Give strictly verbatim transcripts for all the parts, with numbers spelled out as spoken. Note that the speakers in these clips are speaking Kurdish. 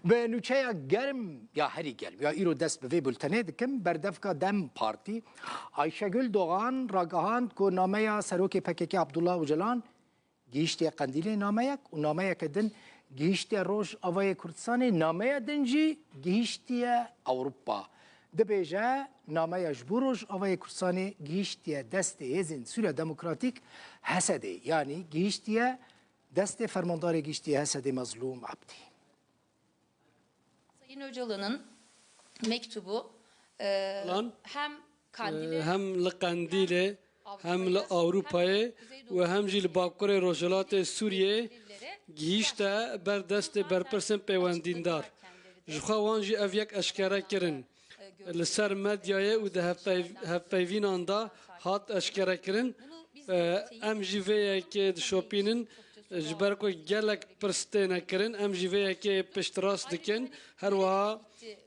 Bi nûçeya germ ya herî germ ya îro dest bi vê bultenê dikim. Berdevka DEM Partî Ayşegül Doğan ragihand ku nameya serokê P K K Abdullah Ocalan gihîştiye Qendîlê nameyek û nameyeke din gihîştiye Rojavayê Kurdistanê, nameya din jî gihîştiye Ewropa. Dibêje, nameya ji bo Rojavayê Kurdistanê gihîştiye destê Hêzên Sûriya Demokratîk, H S D'ê, yanî gihîştiye destê fermandarê giştî H S D'ê Mezlûm Ebdî. Sayın Öcalan'ın mektubu, e, Lan, hem e, Kandil'e hem li Qendîlê, hem li Avrupayê û hem jî li Bakurê Rojhilatê Sûriyê gihîşte ber destê berpirsên pêwendîndar. Ji xwe wan jî ev yek eşkere kirin. Li ser medyayê û di hevpeyv-, hevpeyvînan de hat eşkerekirin. E, em jî vê yekê dişopînin, ji ber ku gelek pirs têne kirin, em jî vê yekê piştrast dikin. Her wiha,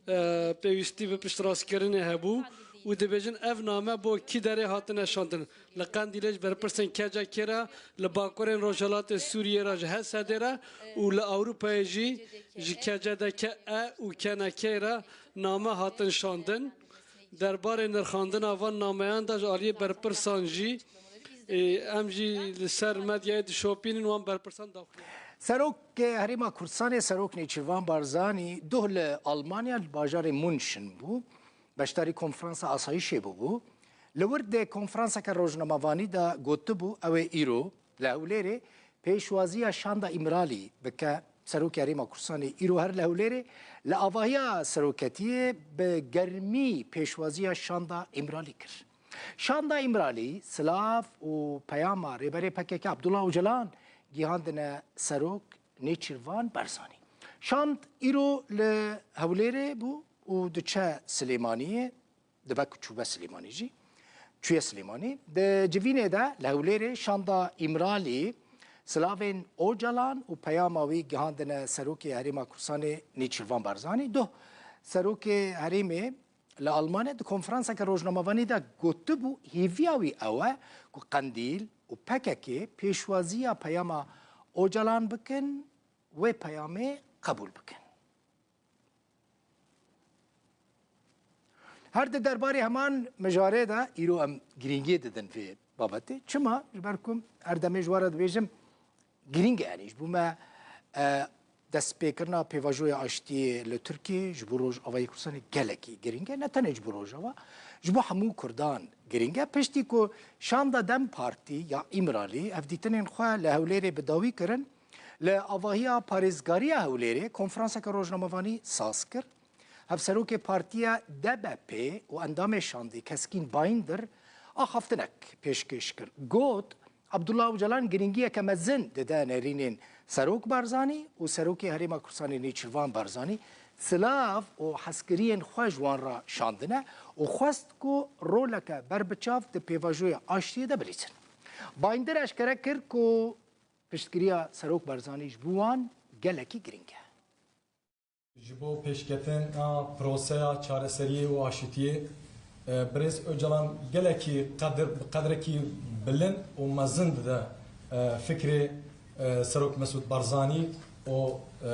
e, pêwîstî bi piştrastkirinê hebû û dibêjin ev name bo kî derê hatine şandin. Li Qendîlê ji berpirsên K C K'ê re, li bakurên rojhilatê Sûriyê re ji H S D'ê re û li Ewropayê jî ji K C D K E û K N K'ê re name hatin şandin. Derbarê nirxandina van nameyan de ji aliyê berpirsan jî, ê, em jî li ser medyayê dişopînin, wan berpirsan daxuyanî. Serokê Herêma Kurdistanê Serok Nêçîrvan Barzanî doh li Almanya li bajarê München bû. Beşdarî konferansa asayîşê bûbû. Li wir di konferanseke rojnamevanî de gotibû, ew ê îro li Hewlêrê pêşwaziya şanda Îmralî bike. Serokê Herêma Kurdistanê îro her li Hewlêrê li avahiya seroketiyê bi germî pêşwaziya şanda Îmralî kir. Şanda Îmralî silav û peyama Rêberê P K K Abdullah Ocalan gihandine Serok Nêçîrvan Barzanî. Şand îro li Hewlêrê bû û diçe Silêmaniyê, dibe ku çûbe Silêmanî jî, çûye Silêmanî. Di civînê de li Hewlêrê şanda Îmralî silavên Ocalan û peyama wî gihandine Serokê Herêma Kurdistanê Nêçîrvan Barzanî. Doh Serokê Herêmê li Almanya di konferanseke rojnamevanî de gotibû, hêviya wî ew e ku Qendîl û P K K pêşwaziya peyama Ocalan bikin, wê peyamê qebûl bikin. Her di derbarê heman mijarê de îro em girîngiyê didin vê babetê. Çima? Ji ber ku her demê ji we re dibêjim, girîng e, yanî ji bo me, e, destpêkirina pêvajoya aştiyê li Tirkiyê ji bo Rojavayê Kurdistanê gelekî girîng e. Ne tenê ji bo Rojava, ji bo hemû Kurdan girîng e. Piştî ku şanda DEM Partî ya Îmralî hevdîtinên xwe li Hewlêrê bi dawî kirin, li avahiya parêzgariya Hewlêrê konferanseke rojnamevanî saz kir. Hevserokê partiya D B P û endamê şandî Keskîn Bayindir axaftinek pêşkêş kir. Got, Abdullah Ocalan girîngiyeke mezin dide nerînên Serok Barzanî û Serokê Herêma Kurdistanê Nêçîrvan Barzanî, silav û hezkiriyên xwe ji wan re şandine û xwest ku roleke berbiçav di pêvajoya aştiyê de bilîzin. Bayindir eşkere kir ku piştgiriya Serok Barzanî ji bo wan gelekî girîng e. Ji bo pêşketina proseya çareseriyê û aşitiyê, e, birêz Ocalan gelekî qedir, bi qedrekî bilind û mezin dide, e, fikrê, e, Serok Mesûd Barzanî û, e,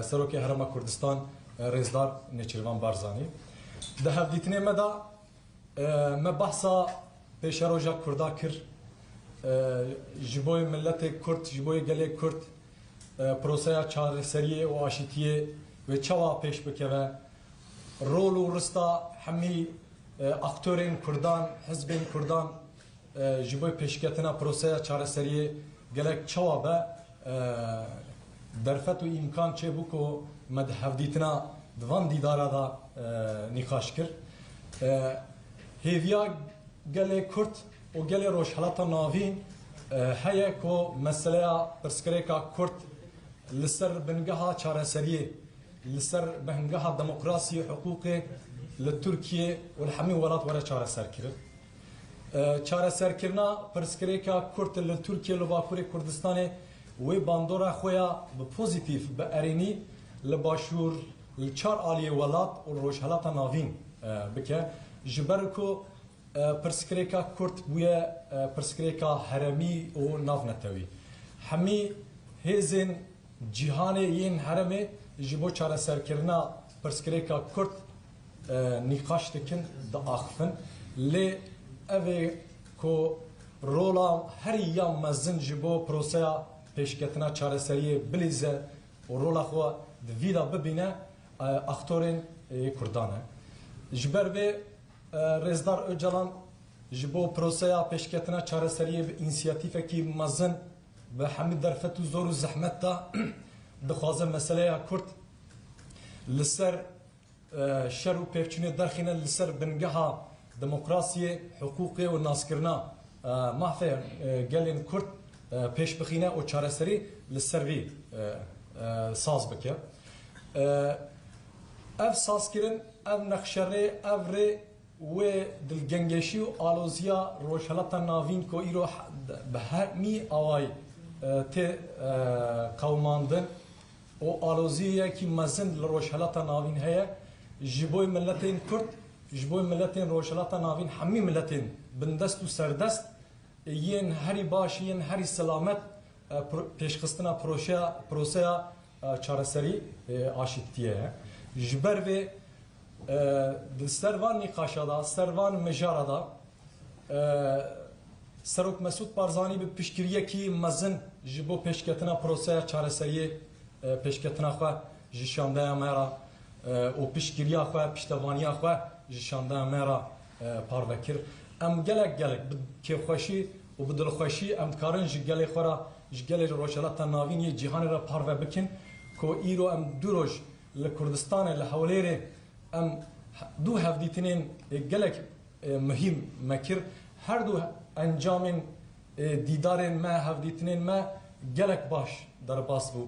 Serokê Herêma Kurdistan, e, Rêzdar Nêçîrvan Barzanî. Di hevdîtinê me de E, me behsa pêşeroja Kurda kir. E, ji bo miletê Kurd, ji bo gelê Kurd, e, proseya çareseriyê û aşitiyê wê çawa pêş bikeve? Rol û rista hemî, e, aktorên Kurdan, hizbên Kurdan, e, ji bo pêşketina proseya çareseriyê gelek çawa be, e, derfet û îmkan çêbû ku me di hevdîtina di van dîdara de, e, nîqaş kir. E, hêviya gelê Kurd û gelê Rojhilata Navîn, e, heye ku meseleya pirsgirêka Kurd li ser bingeha çareseriyê, li ser bingeha demokrasiyê, hiqûqê li Tirkiyê û li hemî welat were çareserkirin. E, çareserkirina pirsgirêka Kurd li Tirkiye li Bakurê Kurdistanê wê bandora xwe ya bi pozîtîf, bi erênî li Başûr, li çar aliyê welat û Rojhelata Navîn, e, bike. Ji ber ku, e, pirsgirêka Kurd bûye, e, pirsgirêka heremî û navnetewî. Hemî hêzên cîhanê yên heremê Ji bo çareserkirina pirsgirêka Kurd, e, nîqaş dikin, diaxifin. Lê ev ê ku rola herî ya mezin ji bo proseya pêşketina çareseriyê bilîze û rola xwe di vî de bibîne, e, aktorên, e, Kurdan e. Ji ber vê, e, Rêzdar Ocalan ji bo proseya pêşketina çareseriyê bi însiyatîfekî mezin, bi hemî derfet û zor û zehmet de dixwaze meseleya Kurd li ser, e, şer û pevçûnê derxîne, li ser bingeha demokrasiyê, hiqûqê û naskirina, e, mafê, e, gelên Kurd, e, pêş bixîne û çareserî li ser vî, e, e, saz bike. E, ev sazkirin, ev nexşerê, ev rê wê dilgengeşî û aloziya Rojhelata Navîn ku îro he-, bi hemî awayî, e, tê, e, qewimandin û aloziyekî mezin li Rojhelata Navîn heye, ji bo miletên Kurd, ji bo miletên Rojhelata Navîn, hemî miletên bindest û serdest, yên herî baş, yên herî selamet, e, pro-, pêşxistina proşeya, proseya, e, çareserî, e, aşîtiye ye. Ji ber vê, e, di ser van nîqaşa de, ser van mijara de, e, Serok Mesûd Barzanî bi piştgiriyekî mezin ji bo pêşketina proseya çareseriyê, e, pêşketina xwe ji şandeya me re, e, û piştgiriya xwe, piştevaniya xwe ji şandeya me re, e, parve kir. Em gelek, gelek bi kêfxweşî û bi dilxweşî em dikarin ji gelê xwe re, ji gelê Rojhelata Navîn yê cîhanê re parve bikin ku îro em du roj li Kurdistanê, li Hewlêrê em du hevdîtinên, e, gelek, e, muhîm me kir. Her du encamên, e, dîdarên me, hevdîtinên me gelek baş derbas bû.